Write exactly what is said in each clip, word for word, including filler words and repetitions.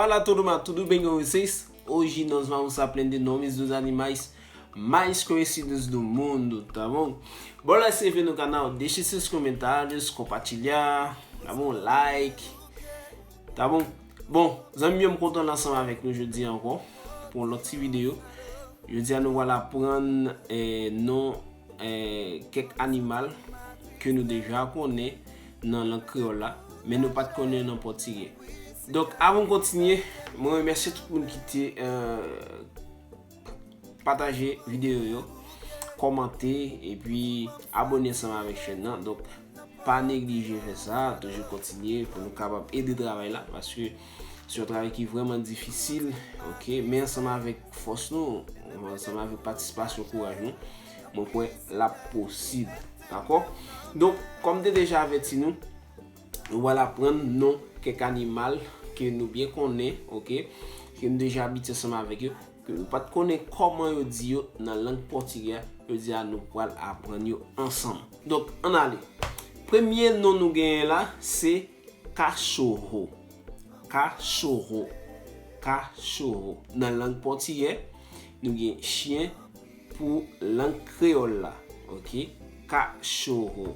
Fala, turma, tudo bem com vocês? Hoje nós vamos aprender nomes dos animais mais conhecidos do mundo, tá bom? Bola se vê no canal, deixe seus comentários, compartilhar, tá bom? Like, tá bom? Bon, zanmi yo, m kontan ansanm avèk nou jodi ankò pou yon lòt ti videyo. Jodi a nou pral aprann eh, non eh, kèk animal ke nou deja konnen nan lang kreyòl la, men nou pa t konnen nan pòtigè. Donk, avan n kontinye, mwen remèsye tout moun ki te eh, pataje videyo yo, kòmante, epi abòne ansanm avèk chèn nan. Donk, pa neglije fè sa, toujou kontinye pou nou kapab ede travay la, paske se yon travay ki vrèman difisil, oke, men ansanm avèk fòs nou, ansanm avèk patisipasyon, kouraj nou, mwen kwè l ap posib, dakò? Donk, kòm m te deja avèti nou, nou pral aprann non kèk animal ke nou byen konnen, oke, ke nou deja abitye ansanm avèk yo, ke nou pa t konnen kòman yo di yo nan lang pòtigè a, jodi a nou pral aprann yo ansanm. Donk, ann ale. Premye non nou genyen la, se cachorro. Cachorro. Cachorro. Nan lang pòtigè, nou gen chyen pou lang kreyòl la. Oke? Cachorro.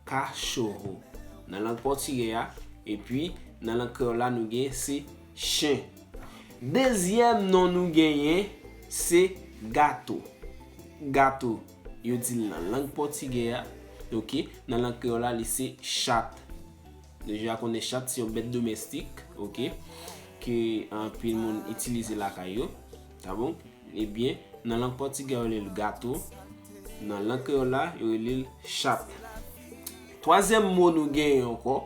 Cachorro. Nan lang pòtigè a, epi nan lang kreyòl la, nou gen se chen. Dezyèm non nou genyen, se gato. Gato, yo di l nan lang pòtigè a, oke? Nan lang kreyòl la, li se chat. Nou deja konnen chat se yon bèt domestik, oke? Ke anpil moun itilize lakay yo, ta bon? Ebyen, nan lang pòtigè yo rele l gato, nan lang kreyòl la, yo rele l chat. Twazyèm mo nou genyen ankò,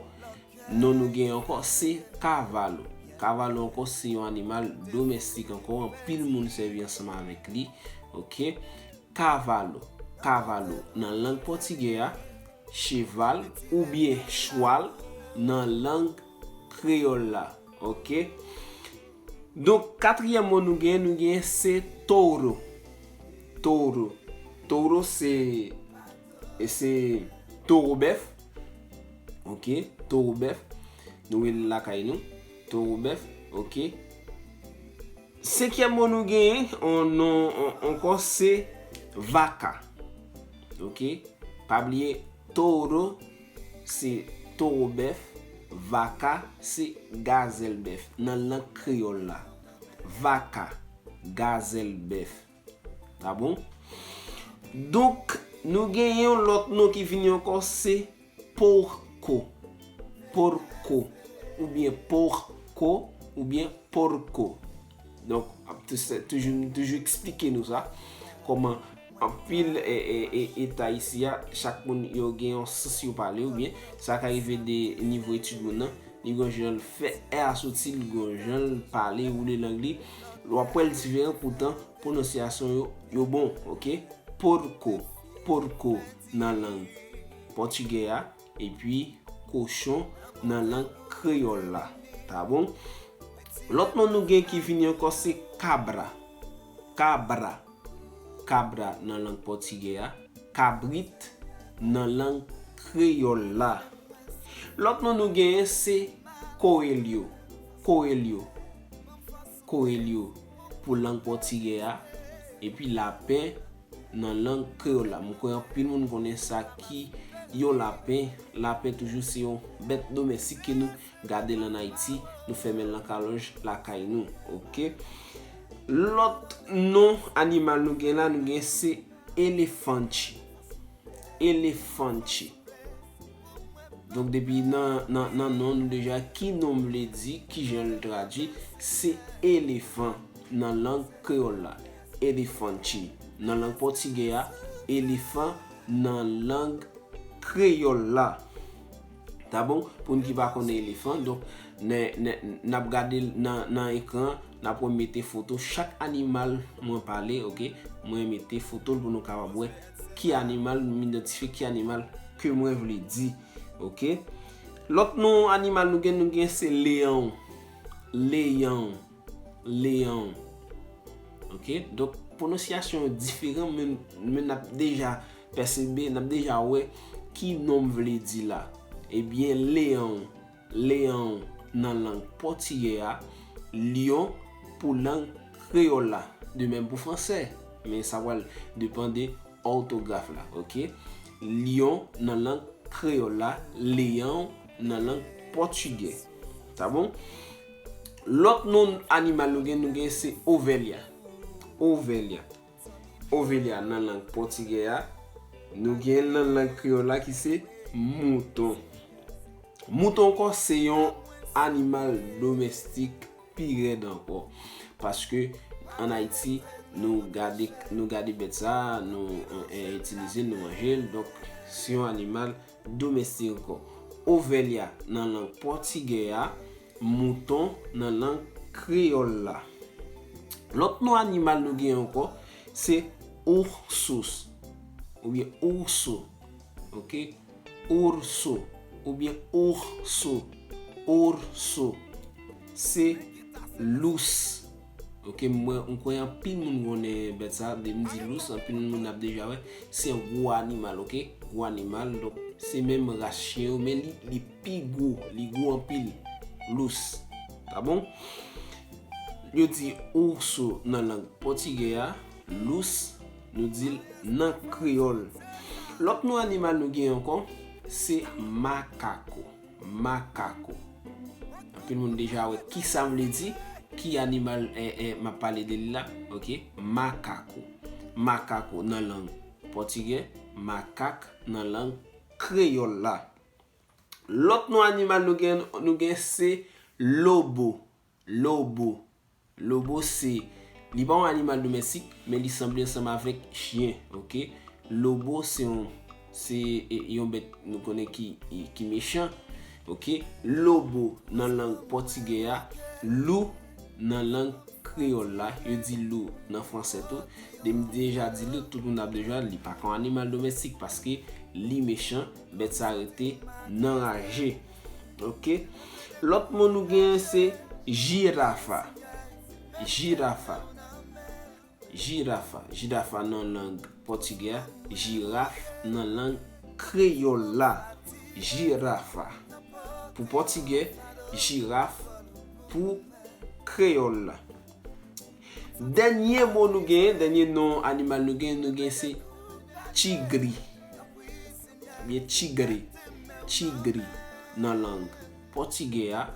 non nou genyen ankò, se kavalo. Kavalo ankò se yon animal domestik ankò, anpil moun sèvi ansanm avèk li, oke? Kavalo, kavalo, nan lang pòtigè a, cheval oubyen chwal nan lang kreyòl la, oke? Donk, katriyèm mo nou genyen, nou genyen se toro. Toro. Toro se, se toro bèf. Oke, toro bèf. Nou rele l lakay nou. Toro bèf, oke. Senkyèm mo nou genyen, on, non, on, ankò se vaka. Oke, pa bliye toro se toro bèf, vaka se gazèl bèf nan lang kreyòl la. Vaka, gazèl bèf. Ta bon? Donk, nou genyen yon lòt non ki vini ankò, se porco. Porco. Oubyen porco, oubyen porco. Donk, ap tou- se- toujou, toujou eksplike nou sa. Kòman anpil e, e, e, eta isi a, chak moun yo gen yon sans yo pale, oubyen sa ka rive de nivo etid moun nan, li gen yon jan l fè è a soti, li gen yon jan l pale, woule lang li. W ap wè l diferan, poutan pwononsyasyon yo, yo bon, oke? Porco, porco nan lang pòtigè a, epi kochon nan lang kreyòl la. Ta bon? Lòt non nou gen ki vini ankò se cabra. Cabra. Cabra nan lang pòtigè a. Kabrit nan lang kreyòl la. Lòt non nou genyen se coelho. Coelho. Coelho pou lang pòtigè a. Epi lapen nan lang kreyòl la. Mwen kwè anpil moun konnen sa ki yon lapen. Lapen toujou se yon bèt domestik ke nou gade l ann Ayiti, nou fèmen l nan kalòj lakay nou, oke? Lòt non animal nou gen la, nou gen se elefante. Elefante. Donk, depi nan, nan, nan non nou deja, ki non vle di, ki jan l tradui, se elefan nan lang kreyòl la. Elefante nan lang pòtigè a, elefan nan lang kreyòl la. Ta bon? Pou n ki pa konnen elefan, donk, n, n, n ap gade l nan, nan ekran, n ap wè m mete foto chak animal mwen pale, oke? Mwen mete foto l pou nou kapab wè ki animal, m idantifye ki animal ke mwen vle di, oke? Lòt non animal nou gen, nou gen se leyon. Leyon. Leyon. Oke? Donk, pwononsyasyon yo diferan, men, men n ap deja pèsebe, n ap deja wè ki non m vle di la. Ebyen, leyon, leyon nan lang pòtigè a, Lyon pou lang kreyòl la. De menm pou fransè, men sa pral depann de òtograf la, oke? Lyon nan lang kreyòl la, Leão nan lang pòtigè. Sa bon? Lòt non animal nou gen, nou gen se ovelha. Ovelha. Ovelha nan lang pòtigè a, nou gen nan lang kreyòl la ki se mouton. Mouton ankò se yon animal domestik pi rèd ankò. Paske ann Ayiti, nou gade, nou gade bèt sa, nou, eh, itilize l, nou manje l. Donk, se yon animal domestik ankò. Ovelha nan lang pòtigè a, mouton nan lang kreyòl la. Lòt non animal nou gen ankò, se ursos, oubyen urso, oke? Urso, oubyen urso, urso. Se lous. Oke, mwen, m kwè anpil moun konnen bèt sa, de m di lous, anpil moun ap deja wè. Se yon gwo animal, oke? Gwo animal, donk se menm ras chen yo, men li, li pi gwo, li gwo anpil. Lous. Ta bon? Yo di urso nan lang pòtigè a, lous, nou di l nan kreyòl. Lòt non animal nou gen ankò, se makako. Makako. Anpil moun deja wè ki sa vle di, ki animal, eh, eh, m ap pale de li la, oke? Makako. Makako nan lang pòtigè, makak nan lang kreyòl la. Lòt non animal nou gen, nou gen se lobo. Lobo. Lobo se, li pa yon animal domestik, men li sanble ansanm avèk chen, oke? Lobo se yon, se, e, yon bèt nou konnen ki, e, ki mechan, oke? Lobo nan lang pòtigè a, lou nan lang kreyòl la, yo di lou nan fransè tou. De m deja di lou, tout moun ap deja, li pa ka yon animal domestik paske li mechan, bèt sa rete nan raje. Oke? Lòt mo nou genyen se jirafa. Jirafa. Jirafa. Jirafa nan lang pòtigè a, jiraf nan lang kreyòl la. Jirafa. Pou pòtigè, jiraf pou kreyòl la. Dènye mo nou genyen, dènye non animal nou genyen, nou genyen se tigre. Oubyen tigre. Tigre nan lang pòtigè a.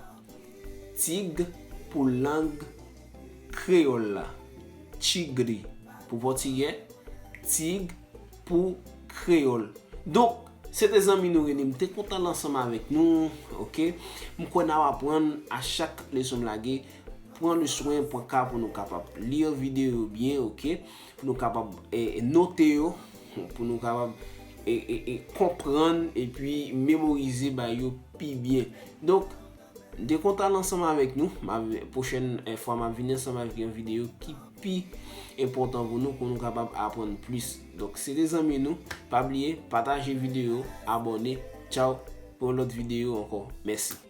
Tig pou lang kreyòl la. Tigre pou pòtigè. Tig pou kreyòl. Donk, se te zanmi nou Rene, m te kontan ansanm avèk nou, oke? M kwè n ap aprann a chak leson m lage. Pran le swen, pran ka pou nou kapab li videyo yo byen, oke? Pou nou kapab, e, note yo, pou nou kapab, e, e, e, konprann epi memorize bagay yo pi byen. Donk, m te kontan ansanm avèk nou. M ap, pwochèn, e, fwa m ap vini ansanm avèk yon videyo ki pi enpòtan pou nou, pou nou kapab aprann plis. Donk, se te zanmi nou. Pa bliye, pataje videyo, abòne. Tchaw, pou yon lòt videyo ankò. Mèsi.